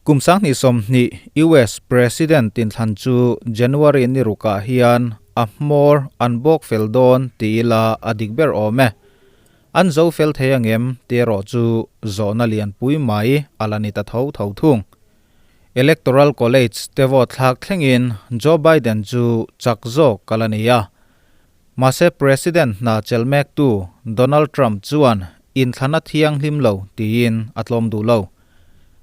Kum 2020 US President inthlan chu January ni rukah hian a hmawr an bawk fel dawn ti ila a dik ber awm e. An zo fel thei angem tih erawh chu zawhna lianpui mai a la ni ta tho tho thung. Electoral College te vote thlak thlengin Joe Biden chu chak zawk a la ni a. Mahse President hna chelh mektu Donald Trump chuan inthlan a thianghlim lo tiin a tlawm duh lo.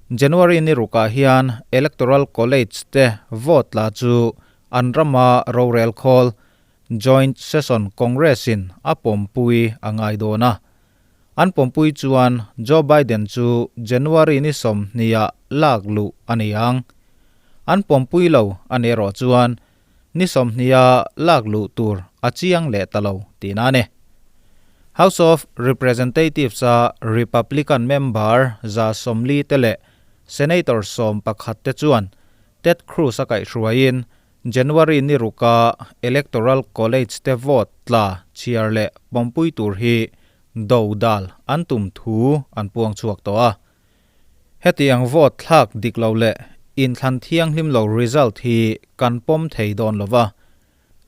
January ni rukah hian Electoral College te vote tla chu an rama rorel khawl Joint Session Congress in a pawmpui a ngai dawn a. An pawmpui chuan Joe Biden chu January ni 20 ah lak luh a ni ang. An pawmpui lo a ni erawh chuan ni 20 ah lak luh tur a chiang leh ta lo tihna a ni. House of Representatives a Republican member 140 te leh Senator 11 te chuan Ted Cruz a kaihhruaiin January ni ruka Electoral College te vote tla chhiar leh pawmpui tur hi do dal an tum thu an puang chhuak tawh a. Hetiang vote thlak dik lo leh inthlan thianghlim lo result hi kan pawm thei dawn lova.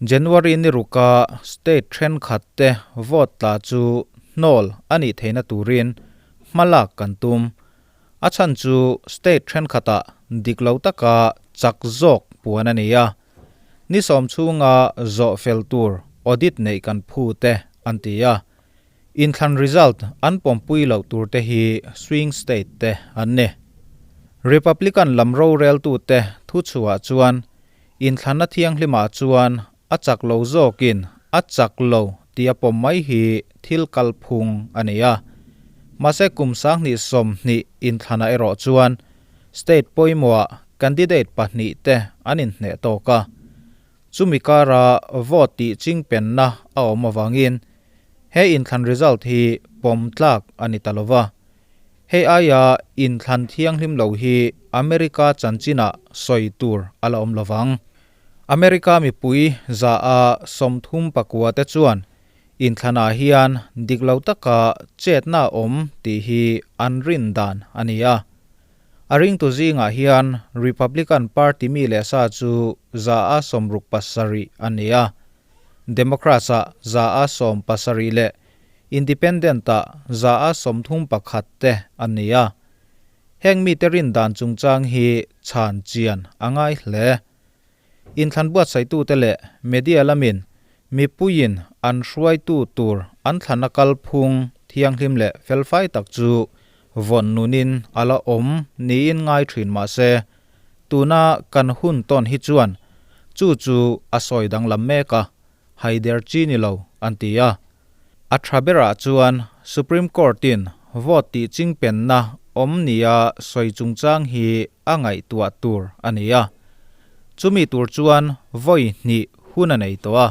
January ni ruka state thenkhat te vote tla chu hnawl a nih theihna turin hmalak kan tum. A chhan chu state thenkhatah dik lo taka chak zawk puan a ni a. Ni 10 chhunga zawh fel tur audit neih kan phu te an ti a. Inthlan result an pawmpui loh tur te hi swing state te an ni. Republican lam roreltu te thu chhuah chuan inthlan a thianghlimah chuan a chak lo zawkin a chak lo tih a pawm mai hi thil kalphung a ni a. Mahse kum 2020 inthlan ah erawh chuan state pawimawhah candidate pahnih te an inhneh tawk a. Chumi kara vote tih chingpenna a awm avangin he inthlan result hi pawm tlak a ni ta lova. Hei aia inthlan thianghlim lo hi America chanchinah sawi tur a la awm lovang. America mipui 39% te chuan inthlanah hian dik lo taka chetna awm tih hi an rin dan a ni a. A ringtu zingah hian Republican Party mi leh sa chu 67% an ni a. Democrats ah 70% leh Independent ah 31% te an ni a. Heng mi te rin dan chungchang hi chhan chian a ngai hle. Inthlan buatsaihtu te leh media lamin mipuiin an hruaitu tur an thlan a kalphung thianghlim leh felfai tak chu vawn nunin a la awm niin ngai thin mahse tuna kan hun tawn hi chuan chu chu a sawi danglam mek a, haider chi ni lo an ti a. A tha berah chuan Supreme Court in vote tih chingpenna awm nia sawi chungchang hi a ngaihtuah tur a ni a. Chumi tur chuan vawi hnih hun a nei tawh a.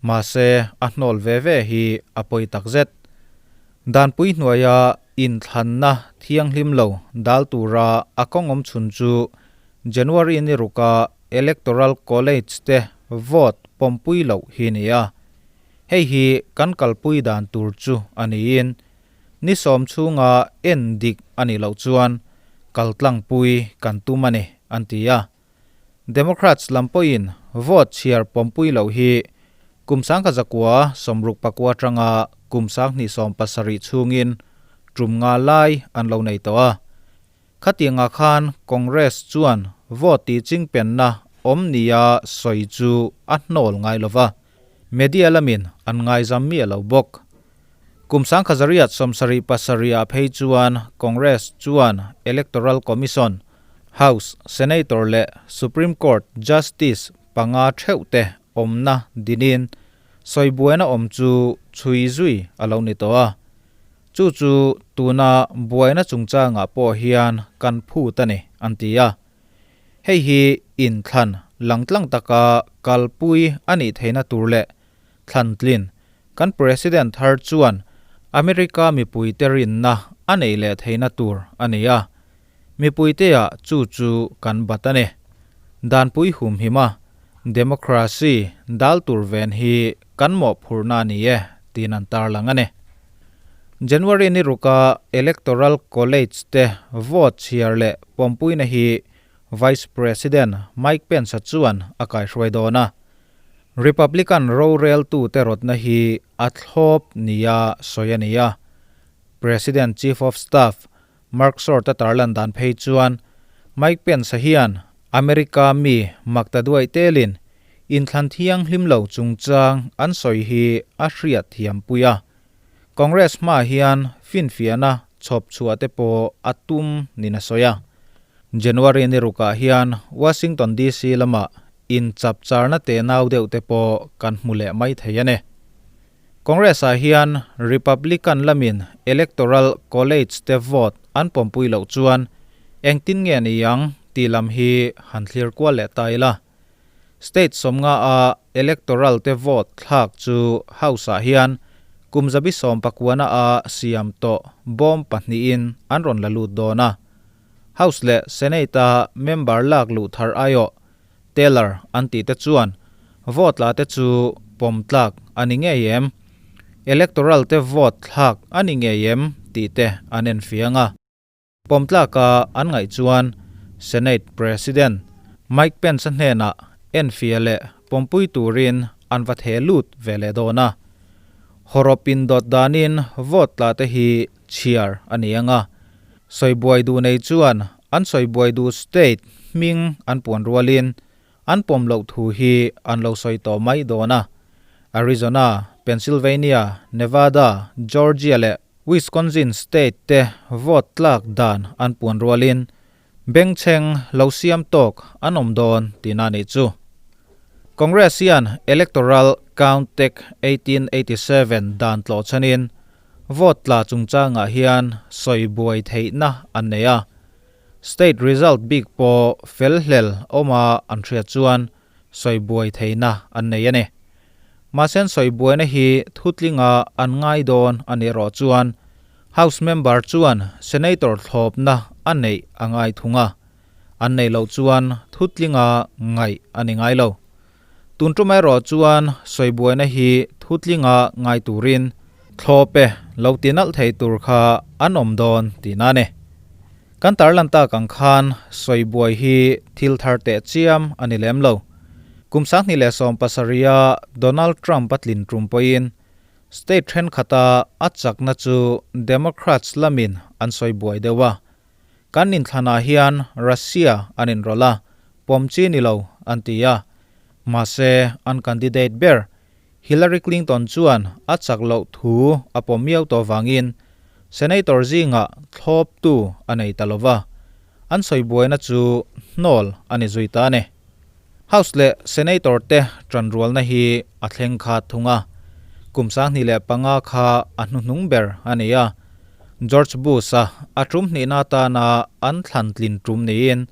Mahse a hnawl ve ve hi a pawi takzet. Danpui hnuaia inthlanna thianghlim lo dal tura a kawng awm chhun chu January ni ruka Electoral College te vote pawmpui loh hi ni a. Hei hi kan kalpui dan tur chu a niin ni 10 chhunga en dik a nih loh chuan kaltlangpui kan tum a ni an ti a. Democrats lam pawhin vote chhiar pawmpui loh hi kum 1969 atanga kum 2017 chhungin tum nga lai an lo nei tawh a. Khatianga khan Congress chuan vote tih chingpenna awm nia sawi chu a hnawl ngai lova. Media lamin an ngaizam miah lo bawk. Kum 1977 ah phei chuan Congress chuan Electoral Commission, House Senator leh Supreme Court Justice panga theuh te awmna dinin sawi buaina awm chu chhui zui a lo ni tawh a. Chu chu tuna buaina chungchangah pawh hian kan phut a ni an ti a. Hei hi inthlan langtlang taka kalpui a nih theihna tur leh thlantlin kan President thar chuan America mipuite rinna a nei leh theihna tur a ni a. Mipuiteah chu chu kan bat a ni. Danpui humhima democracy dal tur ven hi kan mawhphurhna a ni e tiin an tarlang a ni. January ni ruka Electoral College te vote chhiar leh pawmpuina hi Vice President Mike Pence-a chuan a kaihruai dawn a. Republican roreltute rawtna hi a thlawp nia sawi a ni a. President Chief of Staff Mark Short-a tarlan dan phei chuan Mike Pence-a hian America mi makta duaih telin inthlan thianghlim lo chungchang an sawi hi a hriat thiam pui a. Congress hmaah hian finfiahna chhawp chhuah te pawh a tum nin a sawi a. January ni rukah hian Washington DC lamah inchapcharna tenau deuh te pawh kan hmu leh mai thei a ni. Congress-ah hian Republican lamin Electoral College te vote an pawmpui loh chuan engtin nge ni ang tih lam hi han thlir kual leh ta ila. State sawmnga a Electoral te vote thlak chu House-ah hian kum zabi sawm pakuana a siam tawh bawm pahnihin an rawn la lut dawn a. House leh Senate-a member lak luh thar aiawh Teller an tih te chuan vote la te chu pawm tlak a ni ngei em? Electoral te vote thlak a ni ngei em tih te an en fiang a. Pawm tlaka an ngaih chuan Senate President Mike Pence-a hnenah enfiah leh pawmpui turin an va theh lut ve leh dawn a. Hawrawp indawt danin vote tla te hi chhiar a ni ang a. Sawibuai duh nei chuan an sawibuai duh state hming an puan rualin an pawm loh thu hi an lo sawi tawh mai dawn a. Arizona, Pennsylvania, Nevada, Georgia leh Wisconsin state te vote tlak dan an puan rualin bengchheng lo siam tawk an awm dawn tihna a nih chu. Congress hian Electoral Count Act 1887 dan tlawh chhanin Vote tla chungchangah hian sawi buai theihna an nei a, state result bik pawh fel hlel awma an hriat chuan sawi buai theihna an nei a ni. Mahse an sawi buaina hi thutlinga an ngai dawn a nih erawh chuan House member chuan Senator thlawpna a neih a ngai thung a, an neih loh chuan thutlinga ngaih a ni ngai lo. Tun tum erawh chuan sawibuaina hi thutlinga ngai turin thlawpe lo ti nalh thei tur kha an awm dawn tihna a ni. Kan tarlan tak ang khan sawibuai hi thil thar teh chiam a ni lem lo. Kum 2017-a Donald Trump a tlin tum pawhin state thenkhat-a a chakna chu Democrats lamin an sawibuai deuh a. Kan inthlanah hian Russia an inrawlh a, pawm chi ni lo an ti a. Mahse, an candidate ber Hillary Clinton chuan a chak loh thu a pawm miau tawh vangin Senator zingah thlawptu a nei ta lo va, an sawi buaina chu hnawl a ni zui ta a ni. House leh Senator te tanrualna hi a thleng khat thung a, kum 2005 kha a hnuhnung ber a ni a, George Bush-a a tum hnihna atana an thlan tlin tum niin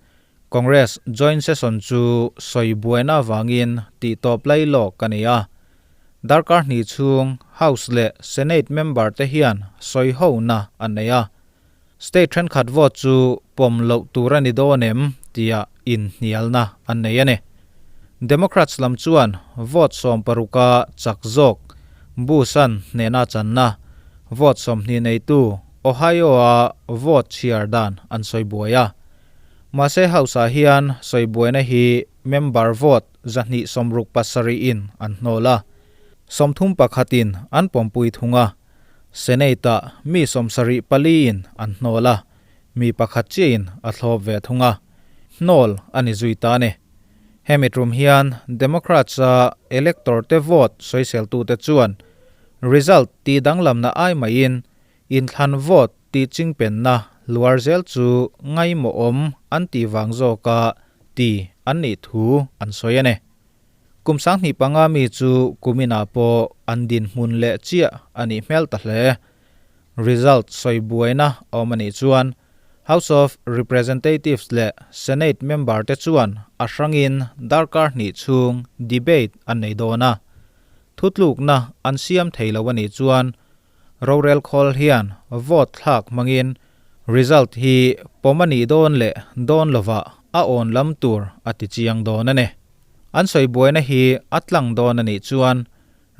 Congress joint session chu sawi buaina avangin tihtawp lai lawk a ni a. Darkar hnih chhung House leh Senate member te hian sawi hona an nei a. State thenkhat vote chu pawm loh tur a ni dawn em tia inhnialna an nei a ni. Democrats lam chuan vote 60-a chak zawk Bush-a'n hnehna channa vote 20 neitu Ohio-a vote chhiar dan an sawi buai a. Mahse House-ah hian sawi buaina hi member vote 267 in an hnawl a, 31 in an pawmpui thung a, Senate-ah mi 74 in an hnawl a, mi pakhat chiahin a thlawp ve thung a, hnawl a ni zui ta a ni. Hemi tum hian Democrats-a elector te vote sawiseltute chuan result tih danglamna ai maiin Inthlan vote tih chingpenna luar zel chu ngaimawhawm an tih vang zawka ti an nih thu an sawi a ni. Kum 2005 mi chu kuminah pawh an dinhmun leh chiah a nih hmel ta hle. Result sawi buaina a awm a nih chuan House of Representatives leh Senate member te chuan a hrangin darkar hnih chhung debate an nei dawn a. Thutlukna an siam thei lo a nih chuan Rorel khawl hian vote thlak hmangin result hi pawm a nih dawn leh dawn lovah a awn lam tur a ti chiang dawn a ni. An sawi buaina hi a tlang dawn a nih chuan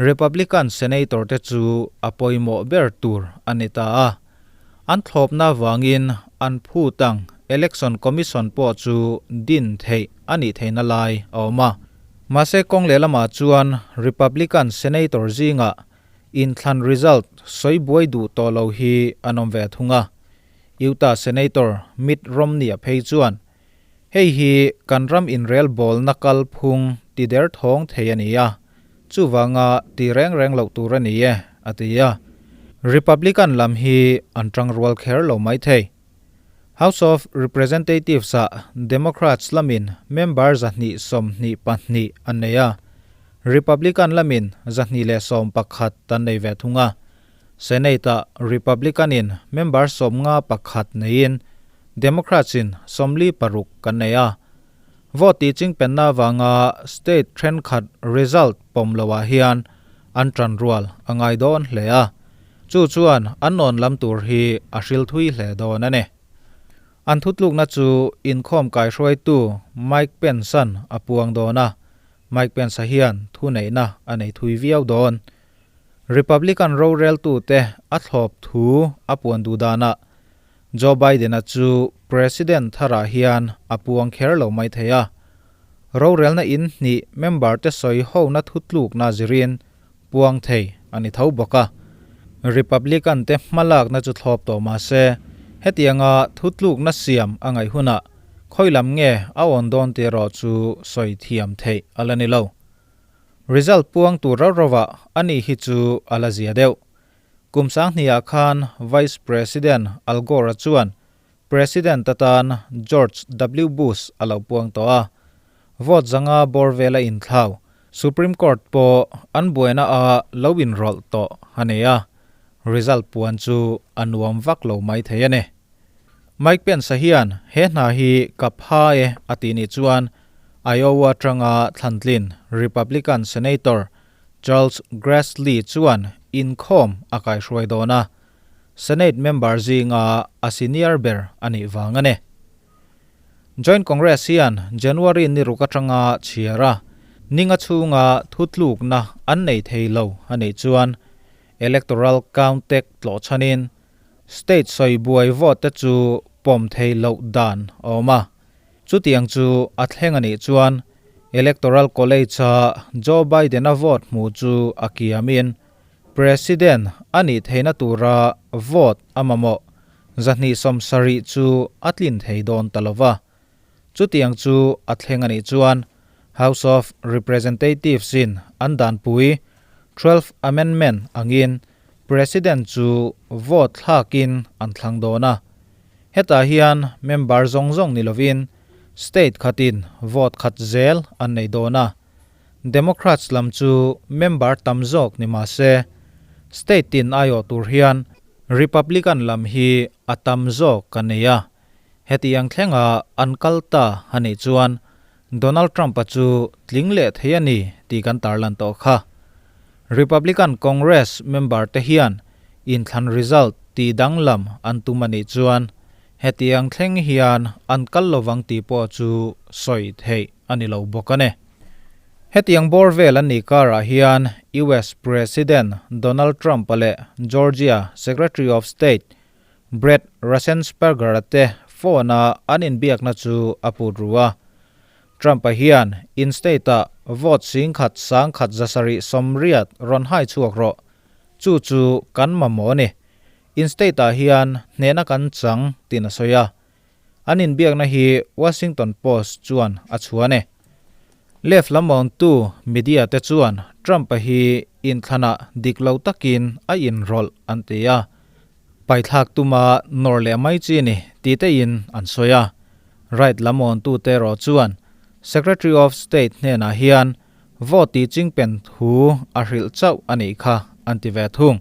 Republican Senator te chu a pawimawh ber tur a ni ta a. An thlawpna vangin an phut ang Election Commission pawh chu din theih a nih theihna lai a awm a. Mahse kawng lehlamah chuan Republican Senator zingah inthlan result sawi buai duh tawh lo hi an awm ve thung a. Utah Senator Mitt Romney-a phei chuan Hei hi kan ram inrelbawlna kalphung ti derthawng thei a ni a, chuvanga ti reng reng loh tur a ni e, a ti a. Republican lam hi an tangrual kher lo mai thei. House of Representatives-ah Democrats lamin member 222 an nei a, Republican lamin 211 an nei ve thung a. Senate-ah Republican-in member 51 neiin Democrats-in 46 kan nei a. Vote tih chingpenna avanga state thenkhat result pawm loah hian an tan rual a ngai dawn hle a, chu chuan an nawn lam tur hi a hril thui hle dawn a ni. An thutlukna chu inkhawm kaihruaitu Mike Pence-a'n a puang dawn a, Mike Pence-a hian thuneihna a nei thui viau dawn. Republican roreltute a thlawp thu a puan duh danah Joe Biden-a chu President tharah hian a puang kher lo mai thei a. Rorelna in hnih member-te sawi hona thutlukna zirin puang thei a ni tho bawk a. Republican-te hmalakna chu thlawp tawh mah se, hetianga thutlukna siam a ngaih hunah khawi lam nge a awn dawn tih erawh chu sawi thiam theih a la ni lo. Result puang tur rauh rauhah a nih hi chu a la zia deuh. Kum sanghniah khan Vice President Al Gore-a chuan President atan George W. Bush a lo puang tawh a. Vote zanga bawr vela inthlau Supreme Court pawh an buaina a lo inrawlh tawh a nei a, result puan chu a nuam vak lo mai thei a ni. Mike Pence-a hian he hna hi ka pha e a tih nih chuan Iowa atanga thlantlin Republican Senator Charles Grassley chuan inkhawm a kaihruai dawn a, Senate member zinga a senior ber a nih vang a ni. Joint Congress hian January ni ruk atanga chhiar a, ninga chhunga thutlukna an nei thei lo a nih chuan Electoral Count tek tlawh chhanin state sawi buai vote te chu pawm thei loh dan a awm a. Chutiang chu a thleng a nih chuan Electoral College-a Joe Biden-a vote hmuh chu a kiamin President a nih theihna tura vote a mamawh 270 chu a tlin thei dawn ta lo va. Chutiang chu a thleng a nih chuan House of Representatives-in an danpui Twelfth Amendment angin President chu vote thlakin an thlang dawn a. Hetah hian member zawng zawng ni lovin state khatin vote khat zel an nei dawn a. Democrats lam chu member tam zawk ni mah se, state tin aiawh tur hian Republican lam hi a tam zawk a nei a. Hetiang thlenga an kal ta a nih chuan Donald Trump-a chu tling leh thei a ni tih kan tarlan tawh kha. Republican Congress member te hian inthlan result tih danglam an tum a nih chuan hetiang thleng hian an kal lovang tih pawh chu sawi theih a ni lo bawk a ni. Hetiang bawr vel an nih karah hian US President Donald Trump-a leh Georgia Secretary of State Brad Raffensperger-a te phone-a an inbiakna chu a put ru a. Trump-a hian in state-ah vote 10,000 1,780 rawn hai chhuak rawh. Chu chu kan mamawh a ni. In state-ah hian hnehna kan chang tiin a sawi a. An inbiakna hi Washington Post chuan a chhuah a ni. Left lamawngtu media te chuan Trump-a hi inthlanah dik lo takin a inrawlh an ti a. Paithlak tuma nawr leh mai chi ni ti tein an sawi a. Right lamawntute erawh chuan Secretary of State hnenah hian vote tih chingpen thu a hrilh chauh a nih kha an ti ve thung.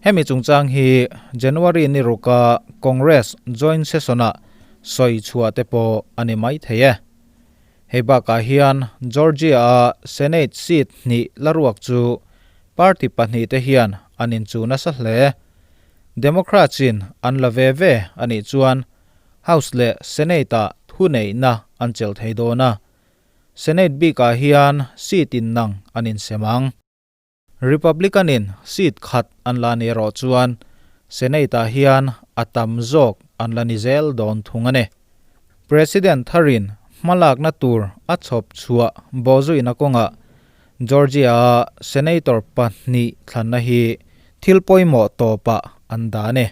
Hemi chungchang hi January ni ruka Congress joint session-ah sawi chhuah te pawh a ni mai thei e. Hei bakah hian Georgia-a Senate seat hnih la ruak chu party pahnihte hian an inchuh nasa hle. Democrats-in an la ve ve a nih chuan House leh Senate-ah thuneihna an chelh thei dawn a. Senate bikah hian seat innang an insem ang. Republican-in seat khat an la ni erawh chuan Senate-ah hian a tam zawk an la ni zel dawn thung a ni. President tharin hmalakna tur a chhawp chhuah bawhzuina kawngah Georgia-a Senator pahnih thlanna hi thil pawimawh tawpah an dah a ni.